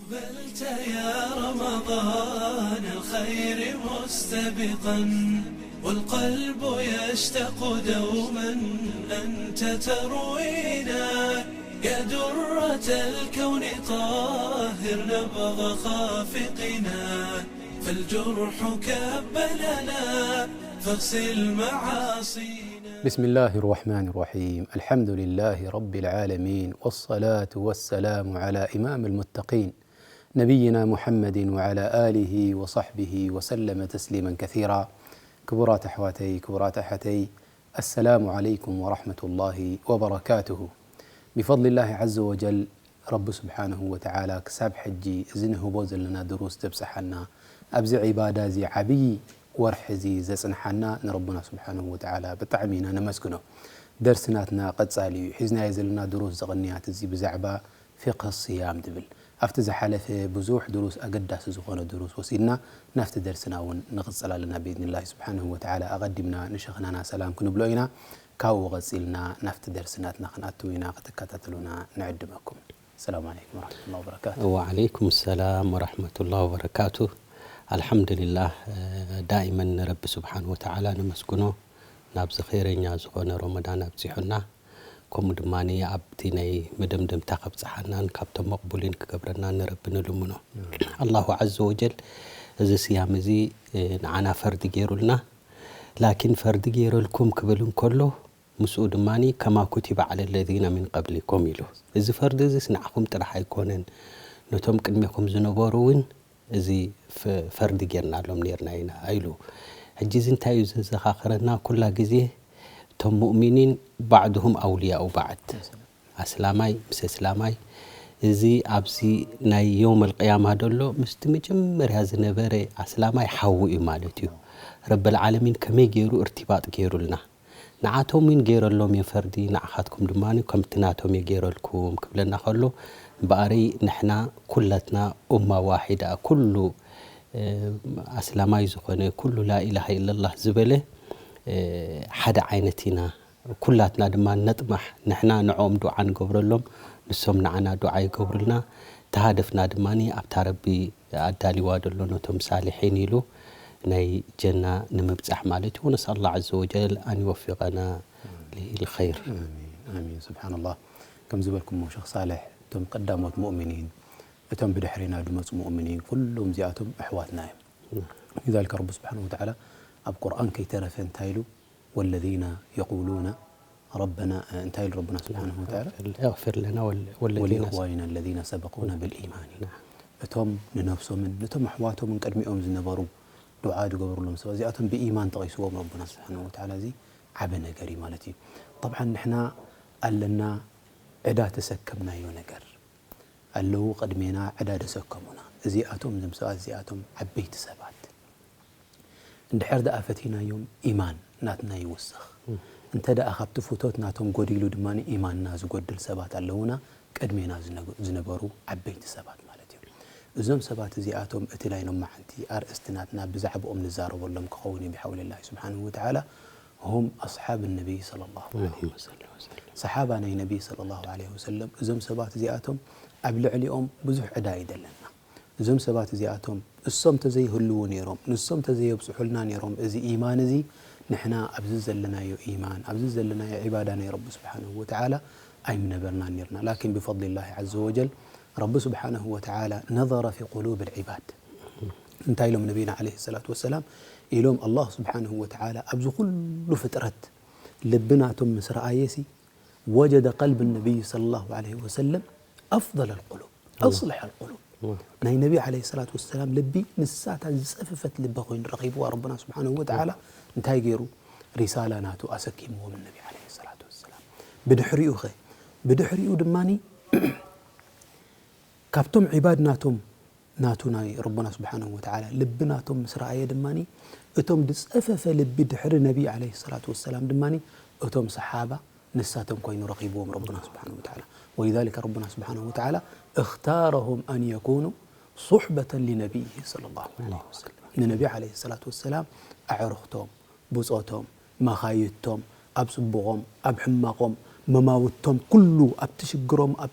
أقبلت يا رمضان الخير مستبقا، والقلب يشتاق دوما أنت تروينا. يا درة الكون طهر نبض خافقنا، فالجرح كب لنا فاغسل معاصينا. بسم الله الرحمن الرحيم. الحمد لله رب العالمين، والصلاة والسلام على إمام المتقين، نبينا محمد وعلى آله وصحبه وسلم تسليما كثيرا. ክቡራት ኣሕዋተይ፣ ክቡራት ኣሓተይ፣ السلام عليكم ورحمة الله وبركاته. بفضل الله عز وجل، ረቢ ስብሓንሁ ወተዓላ ክሳብ ሕጂ እዚ ንህቦ ዘለና ድሩስ ዘብጽሓና፣ ኣብዚ ዒባዳ እዚ ዓብዪ ወርሒ እዚ ዘጽንሓና ንረብና ስብሓንሁ ወተዓላ ብጣዕሚ ኢና ነመስግኖ። ደርሲ ናትና ቀጻሊ እዩ። ሒዝናዮ ዘለና ድሩስ ዘቐንያት እዚ ብዛዕባ ፊቅህ ስያም ትብል። ኣብቲ ዝሓለፈ ብዙሕ ድሩስ፣ ኣገዳሲ ዝኾነ ድሩስ ወሲድና፣ ናብቲ ደርስና እውን ንቕጽል ኣለና ብኢዝኒላሂ ስብሓንሁ ወተዓላ። ኣቐዲምና ንሸኽናና ሰላም ክንብሎ ኢና። ካብኡ ቐጺልና ናብቲ ደርሲ ናትና ክንኣትው ኢና። ክትከታተሉና ንዕድመኩም። ሰላም ዓለይኩም ወረሕመቱላሂ ወበረካቱ። ወዓለይኩም ሰላም ወረሕመቱላሂ ወበረካቱ። ኣልሓምዱሊላህ፣ ዳኢመን ንረቢ ስብሓን ወተዓላ ነመስግኖ፣ ናብዚ ኸይረኛ ዝኾነ ሮመዳን ኣብፂሑና። ከምኡ ድማ ኣብቲ ናይ መደምደምታ ከብፅሓናን ካብቶም መቕቡሊን ክገብረናን ንረቢ ንልምኖ። ኣላሁ ዐዘ ወጀል እዚ ስያም እዚ ንዓና ፈርዲ ገይሩልና። ላኪን ፈርዲ ገይረልኩም ክብል እንከሎ፣ ምስኡ ድማ ከማ ኩቲበ ዐለ ለዚነ ሚን ቀብሊኩም ኢሉ። እዚ ፈርዲ እዚስ ንዓኹም ጥራሕ ኣይኮነን፣ ነቶም ቅድሜኹም ዝነበሩ እውን እዚ ፈ-፣ ፈርዲ ጌርናሎም ኔርና ኢና ኢሉ። ሕጂ እዚ እንታይ እዩ ዘዘኻኽረና? ኩላ ግዜ እቶም ሙእሚኒን ባዕድሁም ኣውልያኡ ባዕድ፣ ኣስላማይ ምስ ኣስላማይ፣ እዚ ኣብዚ ናይ የውመል ቅያማ ደሎ ምስቲ መጀመርያ ዝነበረ ኣስላማይ ሓዊ እዩ ማለት እዩ። ረበል ዓለሚን ከመይ ገይሩ እርቲባጥ ገይሩልና? ንዓቶም እውን ገይረሎም እየ ፈርዲ፣ ንዓኻትኩም ድማ ከምቲ ናቶም እየ ገይረልኩም ክብለና ከሎ፣ እምበኣረይ ንሕና ኩላትና ኡማ ዋሒዳ፣ ኩሉ፣ እ፣ ኣስላማይ ዝኾነ፣ ኩሉ ላኢላሃ ኢለላህ ዝበለ፣ እ፣ ሓደ ዓይነት ኢና። ኩላትና ድማ ነጥማሕ፣ ንሕና ንዕኦም ዱዓ ንገብረሎም፣ ንሶም ንዓና ዱዓ ይገብሩልና። እቲ ሃደፍና ድማ ኣብታ ረቢ ኣዳሊዋ ደሎ ነቶም ሳሊሒን ኢሉ ናይ ጀና ንምብጻሕ ማለት እዩ። ወነስኣል ላህ ዐዘ ወጀል ኣን ይወፊቀና ሊልኸይር። ኣሚን፣ ኣሚን። ስብሓንላህ። ከም ዝበልኩሞ ሸኽ ሳልሕ፣ እቶም ቀዳሞት ሙእሚኒን፣ እቶም ብድሕሪና ዝመጹ ሙእሚኒን፣ ኩሎም እዚኣቶም ኣሕዋትና እዮም። ሊዛሊከ ረቢ ስብሓንሁ ወተዓላ ኣብ ቁርኣን ከይተረፈ እንታይ ኢሉ? ወለዚነ የቁሉነ ረበና፣ እንታይ ኢሉ ረብና ስብሓንሁ ወተዓላ? እግፊር ለና ወል-፣ ወለዚነ ወሊኢኽዋኒና ለዚነ ሰበቁና ብልኢማን። ናም። እቶም ንነብሶምን ነቶም ኣሕዋቶምን ቅድሚኦም ዝነበሩ ዱዓ ዝገብሩሎም ሰባት እዚኣቶም ብኢማን ጠቒስዎም ረብና ስብሓንሁ ወተዓላ። እዚ ዓቢ ነገር እዩ ማለት እዩ። ጠብዓን ንሕና ኣለና ዕዳ ተሰከምናዮ ነገር። ኣለዉ ቅድሜና ዕዳ ዘሰከሙና። እዚኣቶም፣ እዞም ሰባት እዚኣቶም ዓበይቲ ሰባት። እንድሕር ደኣ ፈቲናዮም ኢማን ናትና ይውስኽ። እም። እንተ ደኣ ካብቲ ፍቶት ናቶም ጎዲሉ ድማ ኢማንና ዝጎድል ሰባት ኣለዉና፣ ቅድሜና ዝነግ-፣ ዝነበሩ ዓበይቲ ሰባት ማለት እዩ። እዞም ሰባት እዚኣቶም እቲ ናይ ሎማዓንቲ ኣርእስቲ ናትና ብዛዕባኦም ንዛረበሎም ክኸውን እዩ ብሓውሊላሂ ስብሓንሁ ወተዓላ። هم أصحاب النبي صلى الله عليه اللهم وسلم. صل وسلم. ሰሓባ ናይ ነቢ ሰለላሁ ዐለይሂ ወሰለም፣ እዞም ሰባት እዚኣቶም ኣብ ልዕሊኦም ብዙሕ ዕዳ እዩ ዘለና። እዞም ሰባት እዚኣቶም እሶም ተዘይህልዉ ነይሮም፣ ንሶም ተዘየብጽሑልና ነይሮም፣ እዚ ኢማን እዚ ንሕና ኣብዚ ዘለናዮ ኢማን፣ ኣብዚ ዘለናዮ ዒባዳ ናይ ረቢ ስብሓነሁ ወተዓላ ኣይምነበርናን ነይርና። ላኪን ብፈድሊላሂ ዐዘ ወጀል ረቢ ስብሓነሁ ወተዓላ ነዘረ ፊ ቁሉብ ልዒባድ። እንታይ ኢሎም ነቢና ዐለይሂ ሰላቱ ወሰላም? ኢሎም ኣላህ ስብሓነሁ ወተዓላ ኣብዚ ኩሉ ፍጥረት ልቢ ናቶም ምስ ረኣየሲ፣ ወጀደ ቀልብ ነቢይ ሰለላሁ ዐለይሂ ወሰለም ኣፍደል ልቁሉብ፣ ኣላህ። ኣስለሐ ልቁሉብ። ኣላህ። ናይ ነቢ ዐለይሂ ሰላቱ ወሰላም ልቢ ንሳታ ዝጸፈፈት ልቢ ኮይኑ ረኺብዋ ረብና ስብሓነሁ ወተዓላ። እንታይ ገይሩ? ሪሳላ ናቱ ኣሰኪምዎም ነቢ ዐለይሂ ሰላቱ ወሰላም። ብድሕሪኡ ኸ? ብድሕሪኡ ድማኒ ካብቶም ዒባድ ናቶም፣ ናቱ ናይ ረብና ስብሓነሁ ወተዓላ ልቢ ናቶም ምስ ረኣየ ድማኒ፣ እቶም ዝጸፈፈ ልቢ ድሕሪ ነቢ ዐለይሂ ሰላቱ ወሰላም ድማኒ እቶም ሰሓባ ንሳቶም ኮይኑ ረኺብዎም ረብና ስብሓነሁ ወተዓላ። ወሊዛሊከ ረብና ስብሓነሁ ወተዓላ እኽታረሁም ኣን የኩኑ ሱሕበተን ሊነቢይሂ ሰለላሁ ዐለይሂ ወሰለም። ንነቢ ዐለይሂ ሰላቱ ወሰላም ኣዕሩኽቶም፣ ብጾቶም፣ መኻይድቶም፣ ኣብ ጽቡቖም፣ ኣብ ሕማቖም፣ መማውቶም፣ ኩሉ ኣብቲ ሽግሮም፣ ኣብ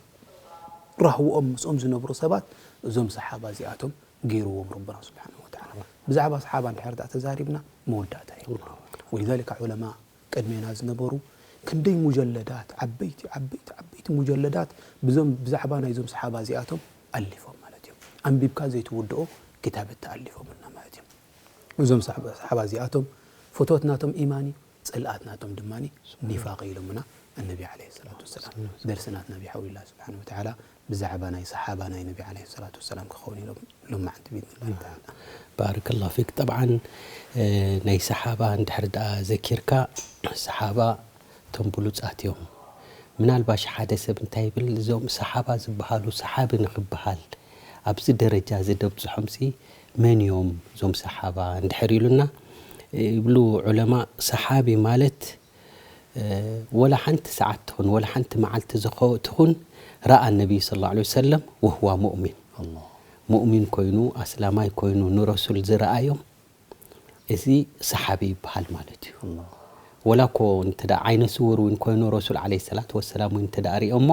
ራህውኦም ምስኦም ዝነብሩ ሰባት እዞም ሰሓባ እዚኣቶም ገይርዎም ረብና ስብሓን ወተዓላ። ብዛዕባ ሰሓባ እንድሕር ደኣ ተዛሪብና መወዳእታ የብሉ። ወሊዛሊካ ዑለማ ቅድሜና ዝነበሩ ክንደይ ሙጀለዳት ዓበይቲ ዓበይቲ ዓበይቲ ሙጀለዳት ብዞም ብዛዕባ ናይዞም ሰሓባ እዚኣቶም ኣሊፎም ማለት እዮም። ኣንቢብካ ዘይትውድኦ ክታበት ተኣሊፎምልና ማለት እዮም። እዞም ሰሓባ እዚኣቶም ፍቶት ናቶም ኢማን እዩ፣ ጽልኣት ናቶም ድማ ኒፋቕ ኢሎምና ኣነቢ ዓለይሂ ሰላቱ ወሰላም። ደርሲ ናትና ብሓውሊላህ ስብሓነ ወተዓላ ብዛዕባ ናይ ሰሓባ ናይ ነቢ ዓለይሂ ሰላቱ ወሰላም ክኸውን ኢሎም ሎማዓንቲ ብኢዝኒላሂ ተዓላ። ባረከላሁ ፊክ። ጠብዓን ናይ ሰሓባ እንድሕር ደኣ ዘኪርካ፣ ሰሓባ እቶም ብሉጻት እዮም። ምናልባሽ ሓደ ሰብ እንታይ ይብል፣ እዞም ሰሓባ ዝበሃሉ ሰሓቢ ንኽበሃል ኣብዚ ደረጃ እዚ ደብፅሖምሲ መን እዮም እዞም ሰሓባ እንድሕር ኢሉና ይብሉ ዑለማ። ሰሓቢ ማለት ወላ ሓንቲ ሰዓት ትኹን ወላ ሓንቲ መዓልቲ ዝኾ ትኹን ረኣ ነቢይ ስለ ላ ሰለም ወህዋ ሙእሚን፣ ሙእሚን ኮይኑ ኣስላማይ ኮይኑ ንረሱል ዝረኣዮም እዚ ሰሓቢ ይበሃል ማለት እዩ። ወላ እኮ እንተ ዓይነ ስውር እውን ኮይኑ ረሱል ዓለይሂ ሰላት ወሰላም እውን እንተ ሪኦሞ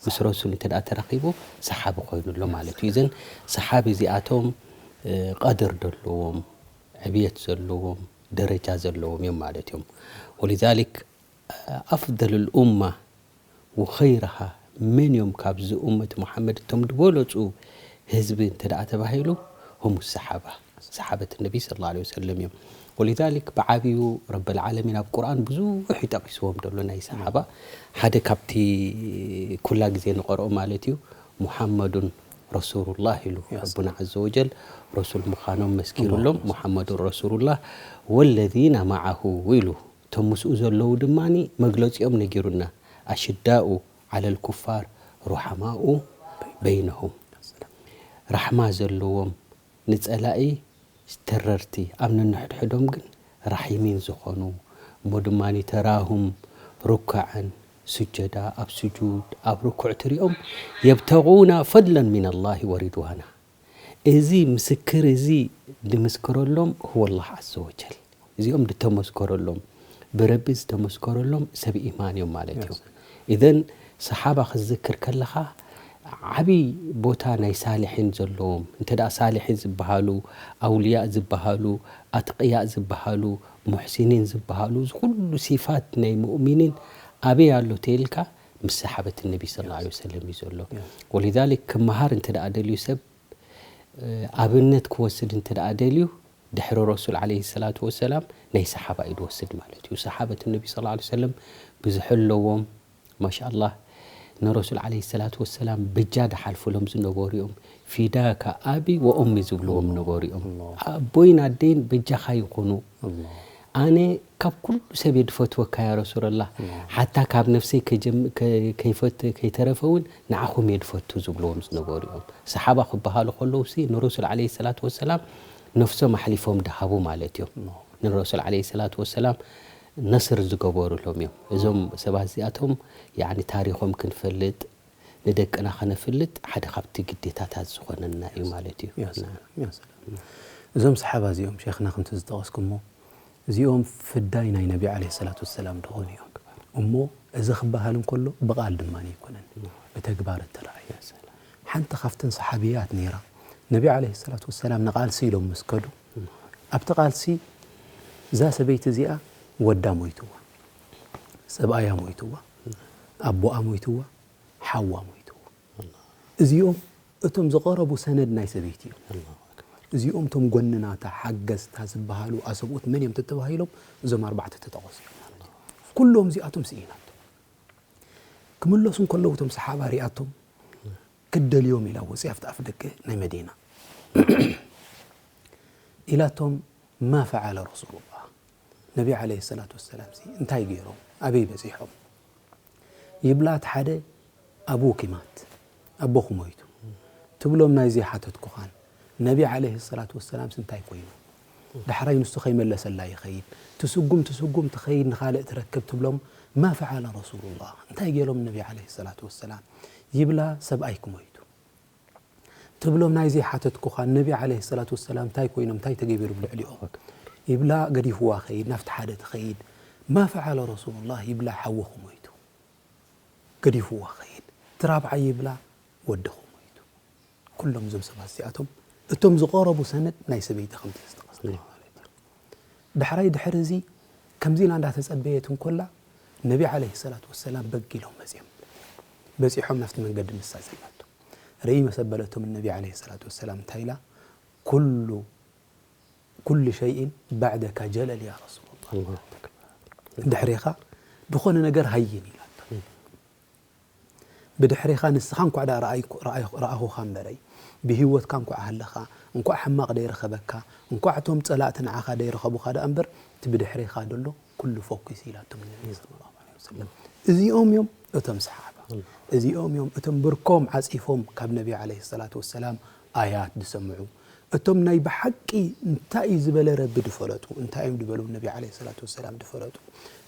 ምስ ረሱል እንተ ተራኺቡ ሰሓቢ ኮይኑ ኣሎ ማለት እዩ። እዘን ሰሓቢ እዚኣቶም ቀድር ዘለዎም ዕብየት ዘለዎም ደረጃ ዘለዎም እዮም ማለት እዮም። ወሊዛሊክ ኣፍደል ልኡማ ወኸይርሃ መን እዮም ካብዚ ኡመት ሙሓመድ እቶም ዝበለፁ ህዝቢ እንተ ደኣ ተባሂሉ ሁም ሰሓባ ሰሓበት ነቢ ስለ ላ ወሰለም እዮም። ወሊዛሊክ ብዓብዩ ረበል ዓለሚን ኣብ ቁርኣን ብዙሕ ይጠቂስዎም ደሎ ናይ ሰሓባ ሓደ ካብቲ ኩላ ግዜ ንቐርኦ ማለት እዩ። ሙሓመዱን ረሱሉላህ ኢሉ ረቡና ዓዘ ወጀል ረሱል ምዃኖም መስኪሩሎም። ሙሓመዱን ረሱሉላህ ወለዚነ ማዓሁ ኢሉ እቶም ምስኡ ዘለዉ ድማ መግለፂኦም ነጊሩና። ኣሽዳኡ ዓለል ኩፋር ሩሓማኡ በይነሁም ራሕማ ዘለዎም ንፀላኢ ተረርቲ ኣብ ነንሕድሕዶም ግን ራሒሚን ዝኾኑ እሞ ድማ ተራሁም ሩካዕን ስጀዳ ኣብ ስጁድ ኣብ ርኩዕ ትሪኦም የብተጉና ፈድለን ሚነላሂ ወሪድዋና እዚ ምስክር እዚ ድምስክረሎም ሁወላህ ዓዘ ወጀል እዚኦም ድተመስከረሎም ብረቢ ዝተመስከረሎም ሰብ ኢማን እዮም ማለት እዮም። ኢዘን ሰሓባ ክትዝክር ከለኻ ዓብይ ቦታ ናይ ሳልሒን ዘለዎም እንተ ደኣ ሳልሒን ዝበሃሉ ኣውልያእ ዝበሃሉ ኣትቅያእ ዝበሃሉ ሙሕሲኒን ዝበሃሉ እዚ ኩሉ ሲፋት ናይ ሙእሚኒን ኣበይ ኣሎ ተይልካ ምስ ሰሓበት ነቢ ስለ ላ ሰለም እዩ ዘሎ። ወሊዛሊክ ክመሃር እንተ ደኣ ደልዩ ሰብ ኣብነት ክወስድ እንተ ደኣ ደልዩ ድሕሪ ረሱል ዓለይሂ ሰላቱ ወሰላም ናይ ሰሓባ እዩ ዝወስድ ማለት እዩ። ሰሓበት ነቢ ስለ ላ ሰለም ብዙሕ ኣለዎም ማሻ ኣላህ ንረሱል ዓለይሂ ሰላቱ ወሰላም በጃ ድሓልፉሎም ዝነበሩ እዮም። ፊዳካ ኣቢ ወኡሚ ዝብልዎም ነበሩ እዮም። ኣቦይን ኣደይን በጃኻ ይኹኑ ኣነ ካብ ኩሉ ሰብ እየ ድፈትወካ ያ ረሱለላህ ሓታ ካብ ነፍሰይ ከይፈት ከይተረፈ እውን ንዓኹም እየ ድፈቱ ዝብልዎም ዝነበሩ እዮም። ሰሓባ ክበሃሉ ከለውሲ ንረሱል ዓለይሂ ሰላቱ ወሰላም ነፍሶም ኣሕሊፎም ድሃቡ ማለት እዮም። ንረሱል ዓለይሂ ሰላቱ ወሰላም ነስር ዝገበሩሎም እዮም። እዞም ሰባት እዚኣቶም ያኒ ታሪኾም ክንፈልጥ ንደቅና ከነፍልጥ ሓደ ካብቲ ግዴታታት ዝኾነና እዩ ማለት እዩ። እዞም ሰሓባ እዚኦም ሸይኽና ከምቲ ዝጠቐስኩሞ እዚኦም ፍዳይ ናይ ነቢ ዓለይሂ ሰላቱ ወሰላም ዝኾኑ እዮም። እሞ እዚ ክበሃል እንከሎ ብቓል ድማ ኣይኮነን፣ ብተግባር እተረኣየ። ሓንቲ ካብተን ሰሓብያት ነይራ። ነቢ ዓለይሂ ሰላቱ ወሰላም ንቓልሲ ኢሎም ምስ ከዱ ኣብቲ ቃልሲ እዛ ሰበይቲ እዚኣ ወዳ ሞይትዋ፣ ሰብኣያ ሞይትዋ፣ ኣቦኣ ሞይትዋ፣ ሓዋ ሞይትዋ። እዚኦም እቶም ዝቐረቡ ሰነድ ናይ ሰበይቲ እዮም። እዚኦም እቶም ጎኒ ናታ ሓገዝታ ዝበሃሉ ኣሰብኡት መን እዮም ተተባሂሎም እዞም ኣርባዕተ ተጠቐሱ እዮም ማለት እዩ። ኩሎም እዚኣቶም ስኢናቶም ክምለሱ እንከለዉ እቶም ሰሓባ ሪኣቶም ክትደልዮም ኢላ ወፂኣ ኣብቲ ኣፍ ደገ ናይ መዲና ኢላቶም ማ ፈዓለ ረሱሉላህ ነቢ ዓለይሂ ሰላቱ ወሰላም እንታይ ገይሮም ኣበይ በፂሖም ይብላ እቲ ሓደ ኣቡኪ ማት ኣቦኺ ሞይቱ ትብሎም ናይ ዘይሓተትኩኻን ነቢ ዓለይሂ ሰላቱ ወሰላምስ እንታይ ኮይኑ ዳሕራይ ንሱ ከይመለሰላ ይኸይድ ትስጉም ትስጉም ትኸይድ ንኻልእ ትረክብ ትብሎም ማ ፈዓለ ረሱሉላህ እንታይ ገይሮም ነቢ ዓለይሂ ሰላቱ ወሰላም ይብላ ሰብኣይኪ ሞይቱ ትብሎም ናይ ዘይሓተትኩኻ ነቢ ዓለይሂ ሰላቱ ወሰላም እንታይ ኮይኖም እንታይ ተገቢሩ ብልዕሊኦም ይብላ ገዲፍዋ ኸይድ ናብቲ ሓደ ትኸይድ ማ ፈዓለ ረሱሉላህ ይብላ ሓወኹ ሞይቱ ገዲፍዋ ኸይድ እቲ ራብዓይ ይብላ ወድኹ ሞይቱ። ኩሎም እዞም ሰባት እዚኣቶም እቶም ዝቐረቡ ሰነድ ናይ ሰበይቲ ከምቲ ዝጠቐስናዮ ማለት እዩ። ዳሕራይ ድሕሪ እዚ ከምዚ ኢላ እንዳተጸበየት እንኮላ ነቢ ዓለይሂ ሰላቱ ወሰላም በግ ኢሎም መጺኦም። በጺሖም ናብቲ መንገዲ ንሳ ዘላቶ ርእይ መሰበለቶም ነቢ ዓለይሂ ሰላቱ ወሰላም እንታይ ኢላ? ኩሉ ኩሉ ሸይን ባዕደካ ጀለል ያ ረሱሉላህ። ድሕሬኻ ዝኾነ ነገር ሃይን ኢላታ። ብድሕሬኻ ንስኻ እንኳዕ ደኣ ረኣይኩ- ረኣይኩ- ረኣኹኻ እምበረይ፣ ብህይወትካ እንኳዕ ሃለኻ፣ እንኳዕ ሕማቕ ደይረኸበካ፣ እንኳዕ እቶም ጸላእቲ ንዓኻ ደይረኸቡኻ ደኣ እምበር፣ እቲ ብድሕሬኻ ደሎ ኩሉ ፎኪስ ኢላቶም ነቢ ሰለላሁ ዐለይሂ ወሰለም። እዚኦም እዮም እቶም ሰሓባ። እዚኦም እዮም እቶም ብርኮም ዓጺፎም ካብ ነቢ ዓለይሂ ሰላቱ ወሰላም ኣያት ዝሰምዑ። እቶም ናይ ብሓቂ እንታይ እዩ ዝበለ ረቢ ዝፈለጡ፣ እንታይ እዮም ዝበሉ ነቢ ዓለይሂ ሰላቱ ወሰላም ዝፈለጡ።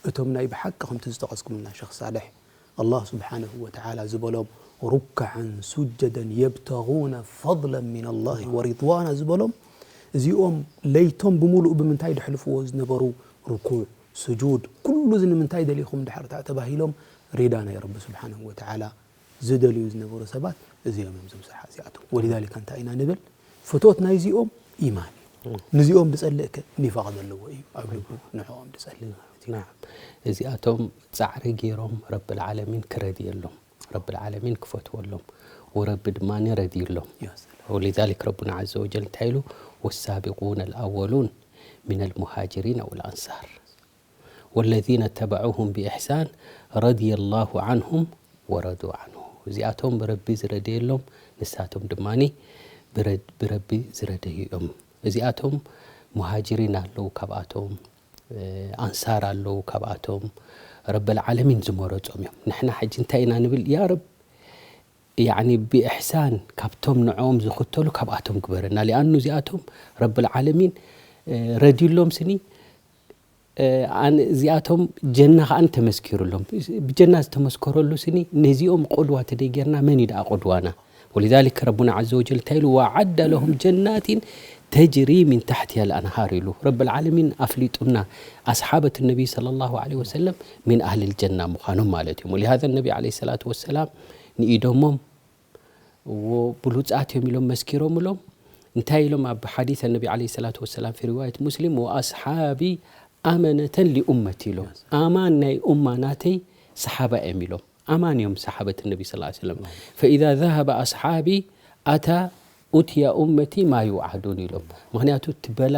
እቶም ናይ ብሓቂ ከምቲ ዝጠቐስኩምና ሸኽ ሳልሕ፣ ኣላህ ስብሓነሁ ወተዓላ ዝበሎም ሩካዓን ሱጀደን የብተጉነ ፈድለን ሚነላሂ ወሪድዋና ዝበሎም፣ እዚኦም ለይቶም ብምሉእ ብምንታይ ድሕልፍዎ ዝነበሩ፣ ርኩዕ፣ ስጁድ፣ ኩሉ እዚ ንምንታይ ደሊኹም ድሕር ተባሂሎም፣ ሪዳ ናይ ረቢ ስብሓነሁ ወተዓላ ዝደልዩ ዝነበሩ ሰባት እዚኦም እዮም፣ እዞም ሰሓ እዚኣቶም። ወሊዛሊካ እንታይ ኢና ንብል? ፍቶት ናይዚኦም ኢማን እዩ። ንዚኦም ዝጸልእከ ኒፋቕ ዘለዎ እዩ ኣብ ልቡ፣ ንዕኦም ዝጸልእ ማለት እዩ። ናም። እዚኣቶም ጻዕሪ ገይሮም ረብል ዓለሚን ክረድየሎም፣ ረብል ዓለሚን ክፈትወሎም፣ ወረቢ ድማ ረድዩሎም። ያ ሰላም። ወሊዛሊክ ረቡና ዐዘ ወጀል እንታይ ኢሉ? ወሳቢቁነ ልኣወሉን ሚነል ሙሃጅሪን ወልኣንሳር ወለዚነ ተበዑሁም ብኢሕሳን ረዲየላሁ ዐንሁም ወረዱ ዐንሁ። እዚኣቶም ብረቢ ዝረደየሎም ንሳቶም ድማ ብረ- ብረቢ ዝረደዩ እዮም። እዚኣቶም ሙሃጅሪን ኣለዉ ካብኣቶም፣ እ፣ ኣንሳር ኣለዉ ካብኣቶም፣ ረበል ዓለሚን ዝመረጾም እዮም። ንሕና ሕጂ እንታይ ኢና ንብል? ያ ረብ፣ ያዕኒ ብኢሕሳን ካብቶም ንዕኦም ዝኽተሉ ካብኣቶም ግበረና። ሊኣኑ እዚኣቶም ረብል ዓለሚን፣ እ፣ ረድዩሎም ስኒ፣ እ፣ ኣን- እዚኣቶም ጀና ከኣ ተመስኪሩሎም። ብጀና ዝተመስከረሉ ስኒ ነዚኦም ቁድዋ ተደይ ጌርና መን እዩ ደኣ ቁድዋና? ወሊዛሊክ ረቡና ዐዘ ወጀል እንታይ ኢሉ? ወዓደ ለሁም ጀናቲን ተጅሪ ሚን ታሕቲሃ ልኣንሃር ኢሉ። ረብል ዓለሚን ኣፍሊጡና ኣስሓበት ነቢይ ሰለላሁ ዐለይሂ ወሰለም ሚን ኣህሊል ጀና ምዃኖም ማለት እዮም። ወሊሃዛ ነቢ ዐለይሂ ሰላቱ ወሰላም ንኢዶሞም እዎ ብሉጻት እዮም ኢሎም መስኪሮምሎም። እንታይ ኢሎም ኣብ ሓዲስ ነቢ ዐለይሂ ሰላቱ ወሰላም ፊ ሪዋየት ሙስሊም? ወኣስሓቢ ኣመነተን ሊኡመቲ ኢሎም። ኣማን ናይ ኡማ ናተይ ሰሓባ እዮም ኢሎም። ኣማን እዮም ሰሓበት ነቢ ሰለላሁ ዐለይሂ ወሰለም። ፈኢዛ ዘሀበ ኣስሓቢ ኣታ ኡትያ ኡመቲ ማ ዩዓዱን ኢሎም። ምኽንያቱ እቲ በላ፣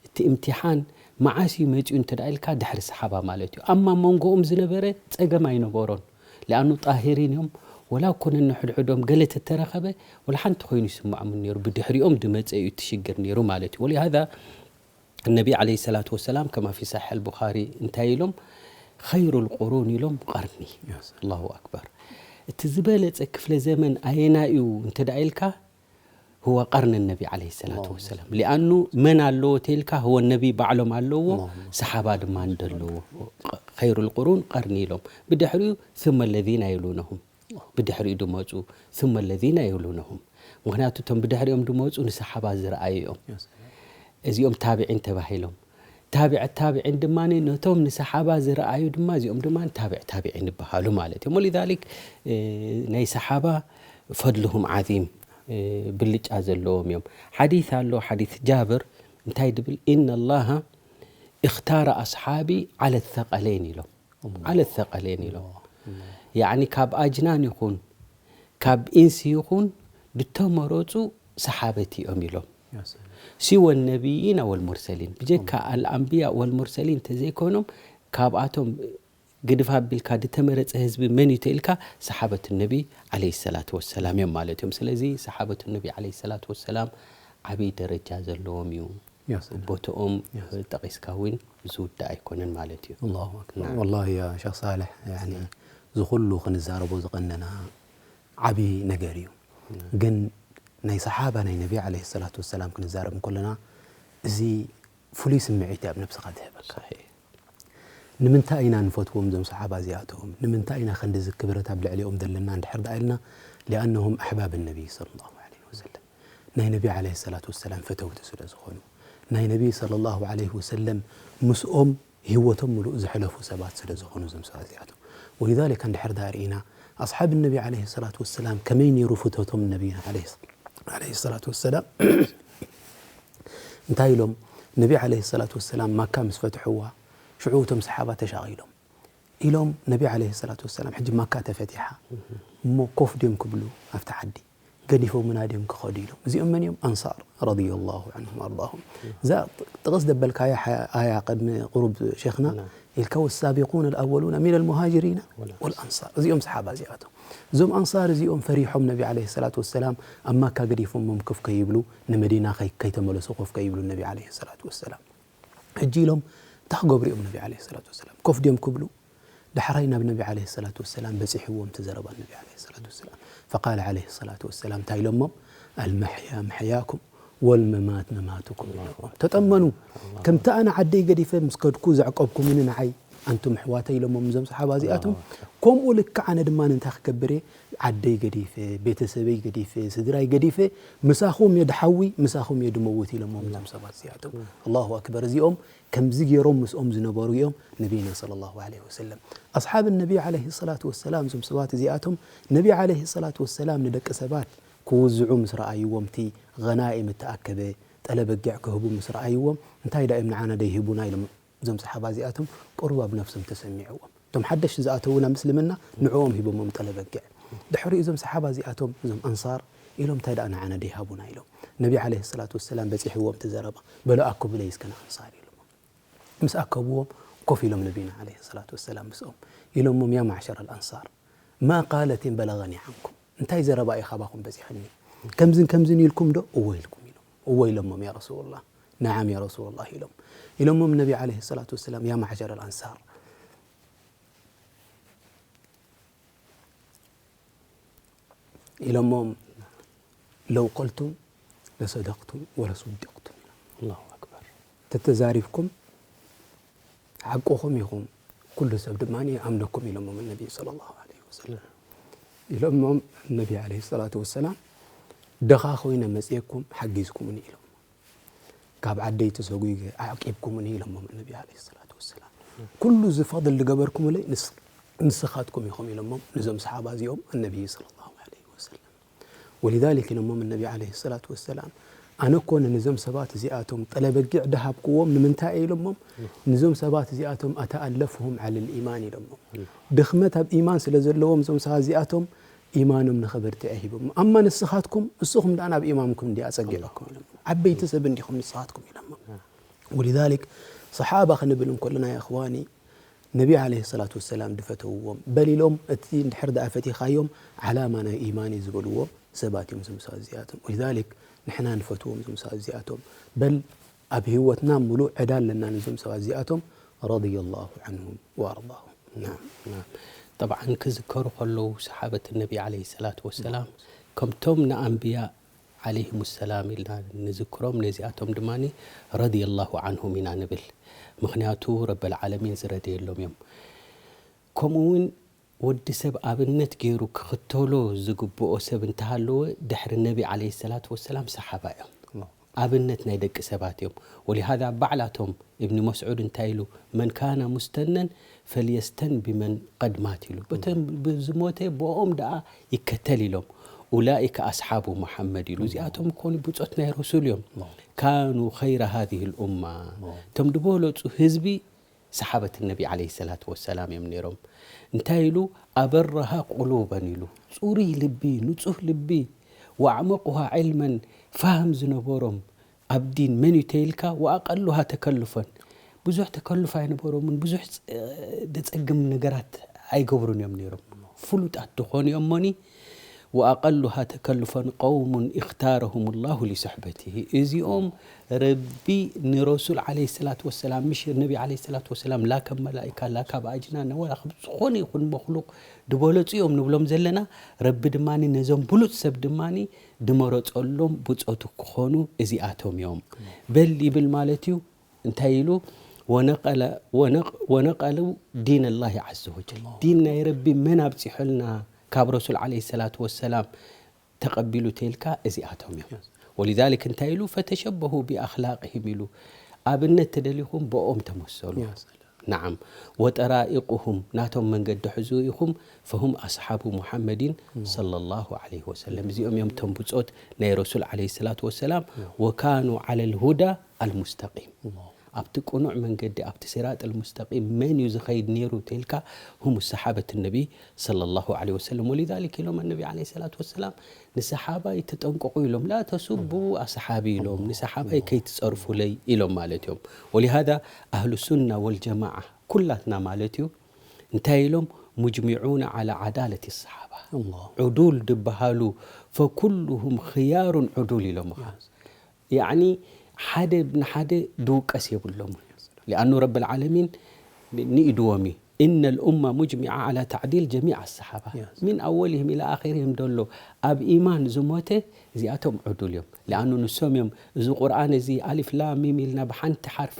እቲ እምትሓን መዓስ እዩ መጺኡ እንተ ደኣ ኢልካ ድሕሪ ሰሓባ ማለት እዩ። ኣማ መንጎኦም ዝነበረ ጸገም ኣይነበሮን። ሊኣኑ ጣሂሪን እዮም። ወላ እኮ ነንሕድሕዶም ገለ ተተረኸበ ወላ ሓንቲ ኮይኑ ይስምዖምን ነይሩ። ብድሕሪኦም ድመጸ እዩ እቲ ሽግር ነይሩ ማለት እዩ። ወሊሃዛ ነቢ ዐለይሂ ሰላቱ ወሰላም ከማ ፊ ሰሒሕ ኣልቡኻሪ እንታይ ኢሎም? ኸይሩ ልቁሩን ኢሎም ቀርኒ። ያ ሰላም። ኣላሁ ኣክበር። እቲ ዝበለጸ ክፍለ ዘመን ኣየናይ እዩ እንተ ደኣ ኢልካ፣ ሁወ ቀርኒ ነቢ ዐለይሂ ሰላቱ ኣላሁ ወሰላም። ሊኣኑ መን ኣለዎ ተይልካ፣ ሁወ ነቢ ባዕሎም ኣለዎ፣ ኣላሁ ሰሓባ ድማ እንደለዎ። ኸይሩ ልቁሩን ቀርኒ ኢሎም። ብድሕሪኡ ثم الذين يلونهم። ብድሕሪኡ ድመጹ ثم الذين يلونهم። ምኽንያቱ እቶም ብድሕሪኦም ድመጹ ንሰሓባ ዝረኣዩ እዮም። ያ ሰላም። እዚኦም ታብዒን ተባሂሎም። ታብዕ ታብዒን ድማ ነቶም ንሰሓባ ዝረኣዩ ድማ እዚኦም ድማ ታብዕ ታብዒን ይበሃሉ ማለት እዮም። ወሊዛሊክ፣ እ፣ ናይ ሰሓባ ፈድልሁም ዓዚም፣ እ፣ ብልጫ ዘለዎም እዮም። ሓዲስ ኣሎ፣ ሓዲስ ጃብር እንታይ ድብል? ኢነ ላሃ እኽታረ ኣስሓቢ ዓለ ሰቀለይን ኢሎም። ኣላህ። ዓለ ሰቀለይን ኢሎም። ኣላህ። ያዕኒ ካብ ኣጅናን ይኹን ካብ ኢንስ ይኹን ድተመረጹ ሰሓበት እዮም ኢሎም። ያ ሰላም። ሲወ ነቢይና ወልሙርሰሊን፣ ብጀካ ኣልኣንብያ ወልሙርሰሊን እንተዘይኮይኖም፣ ካብኣቶም ግድፍ ኣቢልካ ድተመረጸ ህዝቢ መን እዩ ተኢልካ፣ ሰሓበት ነቢ ዐለይሂ ሰላቱ ወሰላም እዮም ማለት እዮም። ስለዚ ሰሓበት ነቢ ዐለይሂ ሰላቱ ወሰላም ዓብዪ ደረጃ ዘለዎም እዩ። ያ ሰላም። ቦትኦም ያ ሰላም። ጠቒስካ እውን ዝውዳእ ኣይኮነን ማለት እዩ። ኣላሁ ኣክበር። ናም። ወላሂ ያ ሸኽ ሳልሕ፣ ያኒ፣ እዚ ኩሉ ክንዛረቦ ዝቐነና ዓቢ ነገር እዩ። ናም። ግን ናይ ሰሓባ ናይ ነቢ ዐለይሂ ሰላቱ ወሰላም ክንዛረብ እንከለና፣ እዚ ፍሉይ ስምዒት እዩ ኣብ ነብስኻ ዝህበካ። ሰሒሕ። ንምንታይ ኢና ንፈትዎም እዞም ሰሓባ እዚኣቶም? ንምንታይ ኢና ክንድዚ ክብረት ኣብ ልዕሊኦም ዘለና እንድሕር ደኣ ኢልና፣ ሊኣነሁም ኣሕባብ ነቢይ ሰለላሁ ዐለይሂ ወሰለም፣ ናይ ነቢ ዐለይሂ ሰላቱ ወሰላም ፈተውቲ ስለ ዝኾኑ፣ ናይ ነቢ ሰለላሁ ዐለይሂ ወሰለም ምስኦም ህይወቶም ምሉእ ዘሕለፉ ሰባት ስለ ዝኾኑ እዞም ሰባት እዚኣቶም። ወሊዛሊካ እንድሕር ደኣ ርኢና፣ ኣስሓብ ነቢ ዓለይሂ ሰላቱ ወሰላም ከመይ ነይሩ ፍቶቶም ነቢና ዓለይሂ ሰላቱ ወሰላም? እንታይ ኢሎም? ነቢ ዓለይሂ ሰላቱ ወሰላም ማካ ምስ ፈትሕዋ ሽዑ እቶም ሰሓባ ተሻቒሎም ኢሎም። ነቢ ዓለይሂ ሰላቱ ወሰላም ሕጂ ማካ ተፈቲሓ እሞ ኮፍ ድዮም ክብሉ ኣብቲ ዓዲ ገዲፎምና ድዮም ክኸዱ ኢሎም። እዚኦም መን እዮም? ኣንሳር ረዲየላሁ ዐንሁም ወኣርዳሁም። እዛ ጥቕስ ደበልካያ ሓ- ኣያ ቅድሚ ቁሩብ ሼኽና ኢልካ ወሳቢቁን ኣልኣወሉና ሚን ኣልሙሃጅሪና ወልኣንሳር። እዚኦም ሰሓባ እዚኣቶም። እዞም ኣንሳር እዚኦም ፈሪሖም ነቢ ዓለይሂ ሰላቱ ወሰላም ኣብ ማካ ገዲፎሞም ኮፍ ከይብሉ ንመዲና ከይ- ከይተመለሱ ኮፍ ከይብሉ ነቢ ዓለይሂ ሰላቱ ወሰላም። ሕጂ ኢሎም እንታይ ክገብሩ እዮም ነቢ ዓለይሂ ሰላቱ ወሰላም? ኮፍ ድዮም ክብሉ? ዳሕራይ ናብ ነቢ ዓለይሂ ሰላቱ ወሰላም በጺሕዎም እቲ ዘረባ ነቢ ዓለይሂ ሰላቱ ወሰላም። ፈቃለ ዓለይሂ ሰላቱ ወሰላም እንታይ ኢሎሞም? ኣልመሕያ መሕያኩም ወልመማት መማትኩም ኢሎሞም። ተጠመኑ። ከምቲ ኣነ ዓደይ ገዲፈ ምስ ከድኩ ዘዕቀብኩምኒ ንዓይ ኣንቱም ኣሕዋተይ ኢሎሞም እዞም ሰሓባ እዚኣቶም። ከምኡ ልክዕ ኣነ ድማ እንታይ ክገብር እየ? ዓደይ ገዲፈ፣ ቤተሰበይ ገዲፈ፣ ስድራይ ገዲፈ ምሳኹም እየ ድሓዊ፣ ምሳኹም እየ ድመውት ኢሎሞም እዞም ሰባት እዚኣቶም። ኣላሁ ኣክበር። እዚኦም ከምዚ ገይሮም ምስኦም ዝነበሩ እዮም ነቢና ሰለላሁ ዐለይሂ ወሰለም። ኣስሓብ ነቢ ዓለይሂ ሰላቱ ወሰላም እዞም ሰባት እዚኣቶም ነቢ ዓለይሂ ሰላቱ ወሰላም ንደቂ ሰባት ክውዝዑ ምስ ረኣይዎም እቲ ገናኢም እተኣከበ ጠለበጊዕ ክህቡ ምስ ረኣይዎም እንታይ ዳ እዮም ንዓና ደይህቡና ኢሎም እዞም ሰሓባ እዚኣቶም ቁሩብ ኣብ ነፍሶም ተሰሚዕዎም። እቶም ሓደሽ ዝኣተዉ ናብ ምስልምና ንዕኦም ሂቦሞም ጠለበጊዕ። ድሕሪ እዞም ሰሓባ እዚኣቶም እዞም ኣንሳር ኢሎም እንታይ ደኣ ንዓና ደይሃቡና ኢሎም። ነቢ ዓለይሂ ሰላቱ ወሰላም በፂሕዎም እቲ ዘረባ። በሉ ኣክቡለይ እስከ ንኣንሳር ኢሎም። ምስ ኣከብዎም ኮፍ ኢሎም ነቢና ዓለይሂ ሰላቱ ወሰላም ምስኦም ኢሎሞም ያ ማዕሸር ኣልኣንሳር ማ ቃለትን በለገኒ ዓንኩም እንታይ ዘረባ እዩ ካባኹም በፂሕኒ ከምዝን ከምዝን ኢልኩም ዶ እወ ኢልኩም ኢሎም እወ ኢሎሞም ያ ረሱሉላህ ነዓም ያ ረሱሉላህ ኢሎም ኢሎሞም ነቢ ዓለይሂ ሰላቱ ወሰላም ያ ማዕሸር ኣልኣንሳር ኢሎሞም ለው ቀልቱም ለሰደቅቱም ወለሱዲቅቱም ኢሎም። الله أكبر ተተዛሪብኩም ሓቅኹም ኢኹም ኩሉ ሰብ ድማ ይኣምነኩም ኢሎሞም ነቢ صلى الله عليه وسلم ኢሎሞም ነቢ عليه الصلاة والسلام ድኻ ኮይነ መፅኤኩም ሓጊዝኩምኒ ኢሎም ካብ ዓደይ ተሰጒገ ኣዕቂብኩምኒ ኢሎሞም ነቢ عليه الصلاة والسلام ኩሉ እዚ ፈضል ዝገበርኩምለይ ንስ- ንስኻትኩም ኢኹም ኢሎሞም ነዞም ሰሓባ እዚኦም ነቢ صلى الله عليه وسلم ولذلك ኢሎሞም ነቢ عليه الصلاة والسلام ኣነ እኮ ነዞም ሰባት እዚኣቶም ጠለበጊዕ ድሃብክዎም ንምንታይ እየ ኢሎሞም ንዞም ሰባት እዚኣቶም أتألفهم على الإيمان ኢሎሞም ድኽመት ኣብ ኢማን ስለ ዘለዎም እዞም ሰባት እዚኣቶም ኢማኖም ንኸበርትዐ ሂቦም ኣማ ንስኻትኩም እስኹም ደኣ ናብ ኢማምኩም እንዲ ኣፀጊዕኩም ኢሎም ዓበይቲ ሰብ እንዲኹም ንስኻትኩም ኢሎሞም ولذلك ሰሓባ ክንብል እንከለና يا إخواني ነቢ عليه الصلاة والسلام ድፈተውዎም በል ኢሎም እቲ እንድሕር ደኣ ፈቲኻዮም ዓላማ ናይ ኢማን እዩ ዝበልዎ ሰባት እዮም እዞም ሰባት እዚኣቶም ولذلك ንሕና ንፈትዎም እዞም ሰባት እዚኣቶም በል ኣብ ህይወትና ሙሉእ ዕዳ ኣለና ነዞም ሰባት እዚኣቶም رضي الله عنهم وأرضاهم نعم طبعا ክዝከሩ ከለዉ ሰሓበት ነቢ عليه الصلاة والسلام ከምቶም ንኣንብያ عليهم السلام ኢልና ንዝክሮም ነዚኣቶም ድማ رضي الله عنهم ኢና ንብል ምኽንያቱ ረበል ዓለሚን ዝረደየሎም እዮም ከምኡ እውን ወዲ ሰብ ኣብነት ገይሩ ክኽተሎ ዝግብኦ ሰብ እንተሃለወ ድሕሪ ነቢ عليه الصلاة والسلام ሰሓባ እዮም ኣብነት ናይ ደቂ ሰባት እዮም ولهذا ባዕላቶም እብኒ መስዑድ እንታይ ኢሉ من كان مستنا فليستن بمن قد مات ኢሉ በተን ብዝሞተ ብኦም ደኣ ይከተል ኢሎም أولئك أصحاب محمد ኢሉ እዚኣቶም ኮኑ ብጾት ናይ ረሱል እዮም كانوا خير هذه الأمة እቶም ድበለጹ ህዝቢ ሰሓበት ነቢ عليه الصلاة والسلام እዮም ነይሮም እንታይ ኢሉ أبرها قلوبا ኢሉ ፅሩይ ልቢ ንፁህ ልቢ وأعمقها علما ፋህም ዝነበሮም ኣብ ዲን መን እዩ ተይልካ وأقلها تكلفا ብዙሕ ተከሉፍ ኣይነበሮምን ብዙሕ ደፀግም ነገራት ኣይገብሩን እዮም ነይሮም ፍሉጣት ዝኾኑ እዮም ሞኒ وأقلها تكلفا قوم اختارهم الله لصحبته እዚኦም ረቢ ንረሱል عليه الصلاة والسلام ምሽ ነቢ عليه الصلاة والسلام لا ከም መላኢካ لا ካብ ኣጅናን ወላ ካብ ዝኾነ ይኹን መክሉቅ ድበለፁ እዮም ንብሎም ዘለና ረቢ ድማ ነዞም ብሉፅ ሰብ ድማ ድመረፀሎም ብፆቱ ክኾኑ እዚኣቶም እዮም በል ይብል ማለት እዩ እንታይ ኢሉ ወነቀለ ወነቅ ወነቀሉ ዲን الله عز وجل ዲን ናይ ረቢ መን ኣብፂሖልና ካብ ረሱል عليه الصلاة والسلام ተቐቢሉ ተይልካ እዚኣቶም እዮም ولذلك እንታይ ኢሉ فتشبهوا بأخلاقهم ኢሉ ኣብነት ተደሊኹም ብኦም ተመሰሉ نعم. وطرائقهم ናቶም መንገዲ ሕዙ ኢኹም فهم أصحاب محمد صلى الله عليه وسلم እዚኦም እዮም ቶም ብጾት ናይ ረሱል عليه الصلاة والسلام وكانوا على الهدى المستقيم ኣብቲ ቅኑዕ መንገዲ ኣብቲ صراط المستقيم መን እዩ ዝኸይድ ነይሩ ተልካ هم الصحابة النبي صلى الله عليه وسلم ولذلك ኢሎም النبي عليه الصلاة والسلام ንሰሓባይ ተጠንቀቑ ኢሎም لا تسبوا أصحابي ኢሎም ንሰሓባይ ከይትጸርፉለይ ኢሎም ማለት እዮም ولهذا أهل السنة والجماعة ኩላትና ማለት እዩ እንታይ ኢሎም مجمعون على عدالة الصحابة ዕዱል ዝበሃሉ فكلهم خيار ዕዱል ኢሎም ያኒ ሓደ ንሓደ ድውቀስ የብሎም لأنه رب العالمين ንኢድዎም እዩ إن الأمة مجمعة على تعديل جميع الصحابة من أولهم إلى آخرهم ደሎ ኣብ ኢማን ዝሞተ እዚኣቶም ዕዱል እዮም لأنه ንሶም እዮም እዚ ቁርኣን እዚ ኣሊፍ ላም ሚም ኢልና ብሓንቲ ሓርፊ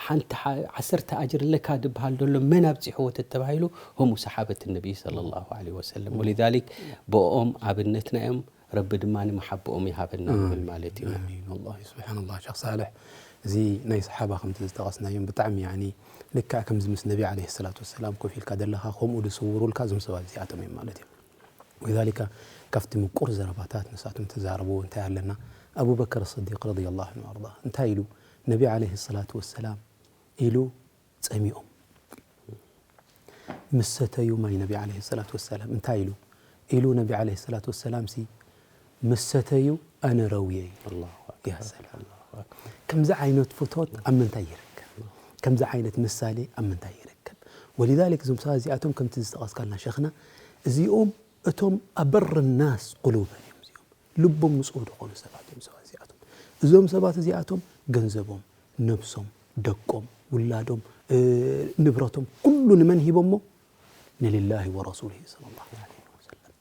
ሓንቲ ዓሰርተ ኣጅር ኣለካ ዝበሃል ደሎ መን ኣብፂሕዎ ተተባሂሉ هم صحابة النبي صلى الله عليه وسلم ولذلك ብኦም ኣብነትና እዮም ረቢ ድማ ንመሓብኦም ይሃበና ንብል ማለት እዩ ኣሚን ወላሂ ስብሓንላህ ሸክ ሳልሕ እዚ ናይ ሰሓባ ከምቲ ዝጠቐስናዮም ብጣዕሚ ያኒ ልክዕ ከምዚ ምስ ነቢ ዓለይሂ ሰላቱ ወሰላም ኮፍ ኢልካ ዘለኻ ከምኡ ዝስውሩልካ እዞም ሰባት እዚኣቶም እዮም ማለት እዮም ወሊዛሊካ ካብቲ ምቁር ዘረባታት ንሳቶም ተዛረብዎ እንታይ ኣለና ኣቡበከር ስዲቅ ረዲየላሁ ዐንሁ ወኣርዳ እንታይ ኢሉ ነቢ ዓለይሂ ሰላቱ ወሰላም ኢሉ ጸሚኦም ምስ ሰተዩ ማይ ነቢ ዓለይሂ ሰላቱ ወሰላም እንታይ ኢሉ ኢሉ ነቢ ዓለይሂ ሰላቱ ወሰላም ሲ ምስ ሰተዩ ኣነ ረውየ ኢሉ ኣላሁ ያ ሰላም ከምዚ ዓይነት ፍቶት ኣብ ምንታይ ይርከብ ከምዚ ዓይነት ምሳሌ ኣብ ምንታይ ይርከብ ወሊዛሊክ እዞም ሰባት እዚኣቶም ከምቲ ዝጠቐስካልና ሸኽና እዚኦም እቶም ኣበር ናስ ቁሉበን እዮም እዚኦም ልቦም ንጹህ ዝኾኑ ሰባት እዮም ሰባት እዚኣቶም እዞም ሰባት እዚኣቶም ገንዘቦም ነብሶም ደቆም ውላዶም ንብረቶም ኩሉ ንመን ሂቦሞ ንልላሂ ወረሱሊሂ ሰለላሁ ዐለይሂ ወሰለም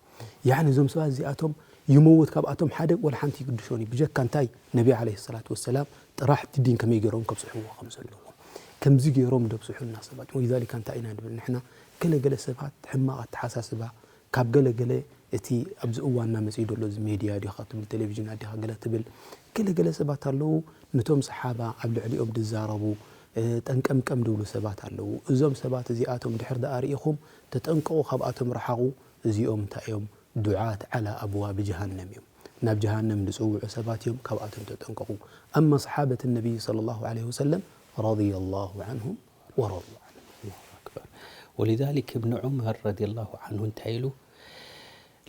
ያኒ እዞም ሰባት እዚኣቶም ይመውት ካብኣቶም ሓደ ወላ ሓንቲ ይግድሾን እዩ ብጀካ እንታይ ነቢ ዓለይሂ ሰላቱ ወሰላም ጥራሕ እቲ ዲን ከመይ ገይሮም ከብፅሕዎ ከም ዘለዎም ከምዚ ገይሮም ደብፅሑልና ሰባት ወሊዛሊካ እንታይ ኢና ንብል ንሕና ገለገለ ሰባት ሕማቕ ኣተሓሳስባ ካብ ገለ ገለ እቲ ኣብዚ እዋንና መፅኡ ዘሎ እዚ ሜድያ ዲኻ ትብል ቴሌቪዥን ኣዲኻ ገለ ትብል ገለ ገለ ሰባት ኣለዉ ነቶም ሰሓባ ኣብ ልዕሊኦም ዝዛረቡ ጠንቀምቀም ዝብሉ ሰባት ኣለዉ እዞም ሰባት እዚኣቶም ድሕር ደኣ ርኢኹም ተጠንቀቑ ካብኣቶም ረሓቑ እዚኦም እንታይ እዮም ዱዓት ዓላ ኣብዋብ ጀሃነም እዮም ናብ ጀሃነም ዝፅውዑ ሰባት እዮም ካብኣቶም ተጠንቀቑ ኣማ ሰሓበት ነቢይ صلى الله عليه وسلم رضي الله عنهم ورضوا عنه أكبر ولذلك ابن عمر رضي الله عنه እንታይ ኢሉ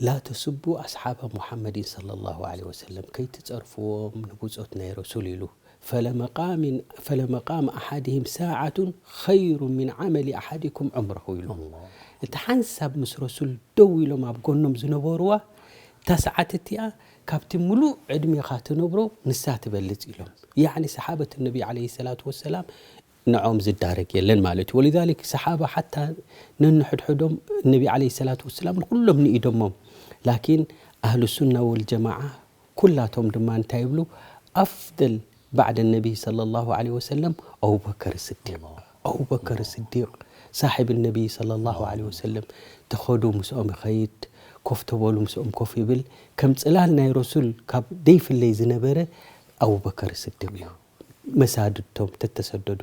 لا تسبوا أصحاب محمد صلى الله عليه وسلم ከይትጸርፍዎም ንብጾት ናይ ረሱል ኢሉ فلمقام فلمقام أحدهم ساعة خير من عمل أحدكم عمره ኢሉ እቲ ሓንሳብ ምስ ረሱል ደው ኢሎም ኣብ ጎኖም ዝነበርዋ እታ ሰዓት እቲኣ ካብቲ ሙሉእ ዕድሜኻ ትነብሮ ንሳ ትበልጽ ኢሎም ያዕኒ ሰሓበት ነቢ ዓለይሂ ሰላቱ ወሰላም ንዖም ዝዳረግ የለን ማለት እዩ ወሊዛሊክ ሰሓባ ሓታ ነንሕድሕዶም ነቢ ዓለይሂ ሰላቱ ወሰላም ንኩሎም ንኢዶሞም ላኪን ኣህሉ ሱና ወልጀማዓ ኩላቶም ድማ እንታይ ይብሉ ኣፍደል ባዕደ ነቢ صلى الله عليه وسلم ኣቡበከር ስዲቅ ኣቡበከር ስዲቅ ሳሒብ ነቢ صلى الله عليه وسلم ተኸዱ ምስኦም ይኸይድ ኮፍ ተበሉ ምስኦም ኮፍ ይብል ከም ፅላል ናይ ረሱል ካብ ደይፍለይ ዝነበረ ኣቡበከር ስዲቅ እዩ መሳድድቶም ተተሰደዱ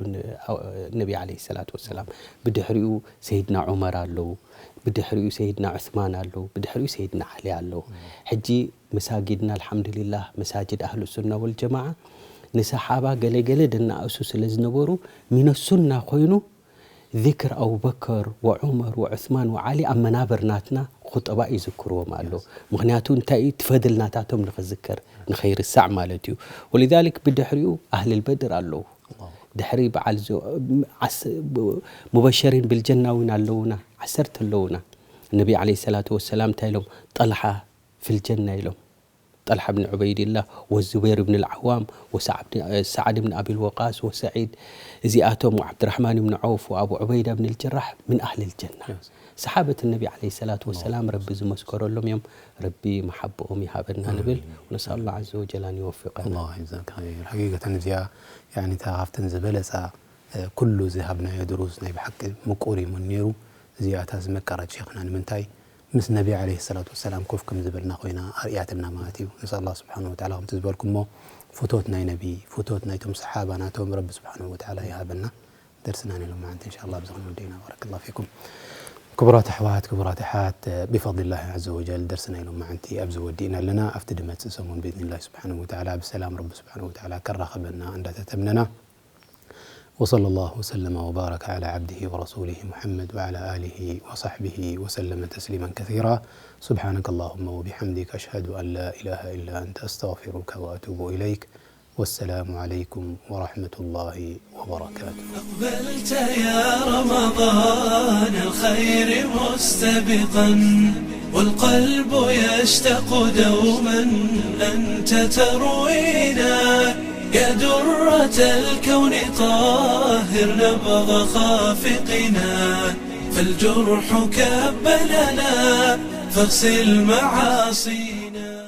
ነቢ ለ ሰላት ወሰላም ብድሕሪኡ ሰይድና ዑመር ኣለዉ ብድሕሪኡ ሰይድና ዑስማን ኣለዉ ብድሕሪኡ ሰይድና ዓሊ ኣለዉ ሕጂ መሳጊድና ኣልሓምዱሊላህ መሳጅድ ኣህሉ ሱና ወልጀማዓ ንሰሓባ ገለገለ ደናእሱ ስለ ዝነበሩ ሚነ ሱና ኮይኑ ذكر أبو بكر وعمر وعثمان وعلي ኣብ መናብር ናትና ኹጠባ ይዝክርዎም ኣሎ ምክንያቱ እንታይ እዩ ትፈድል ናታቶም ንኽዝከር ንኸይርሳዕ ማለት እዩ ولذلك ብድሕሪኡ ኣህልል በድር ኣለዉ ድሕሪ በዓል ሙበሸሪን ብልጀና እውን ኣለዉና ዓሰርተ ኣለዉና ነቢ ለ ሰላት ወሰላም እንታይ ኢሎም ጠልሓ ፊልጀና ኢሎም طلحة بن عبيد الله والزبير بن العوام وسعد بن أبي الوقاص وسعيد እዚኣቶም وعبد الرحمن بن عوف وأبو عبيدة بن الجراح من أهل الجنة ሰሓበት ነቢ ለ ሰላት ወሰላም ረቢ ዝመስከረሎም እዮም ረቢ መሓብኦም ይሃበና ንብል ونسأل الله عز وجل أن يوفقنا الله يجزاك خير حقيقة እዚኣ يعني እታ ካብተን ዝበለፃ ኩሉ ዝሃብናዮ ድሩስ ናይ ብሓቂ ምቁር እዩ ነይሩ እዚኣ እታ ዝመቀረት ሸይኽና ንምንታይ ምስ ነቢ ዓለይሂ ሰላቱ ወሰላም ኮፍ ከም ዝበልና ኮይና ኣርእያትና ማለት እዩ። ነስኣል ኣላህ ስብሓነሁ ወተዓላ ከምቲ ዝበልኩሞ ፍቶት ናይ ነቢ፣ ፍቶት ናይቶም ሰሓባ ናቶም ረቢ ስብሓነሁ ወተዓላ ይሃበና። ደርስና ንሎም መዓንቲ እንሻላ ኣብዚ ክንወዲ ኢና። ባረከላሁ ፊኩም። ክቡራት ኣሕዋት፣ ክቡራት ኣሓት፣ ብፈድሊላሂ ዐዘ ወጀል ደርስና ኢሎም መዓንቲ ኣብዚ ወዲእና ኣለና። ኣብቲ ድመጽእ ሰሙን ብኢዝኒላሂ ስብሓነሁ ወተዓላ ብሰላም ረቢ ስብሓነሁ ወተዓላ ከራኸበና እንዳተተምነና። وصلى الله وسلم وبارك على عبده ورسوله محمد وعلى آله وصحبه وسلم تسليما كثيرا. سبحانك اللهم وبحمدك، أشهد أن لا إله إلا أنت، أستغفرك وأتوب إليك. والسلام عليكم ورحمة الله وبركاته. أقبلت يا رمضان الخير مستبقا، والقلب يشتاق دوما أنت تروينا. يا درة الكون طهر نبض خافقنا، فالجرح كب لنا فاغسل معاصينا.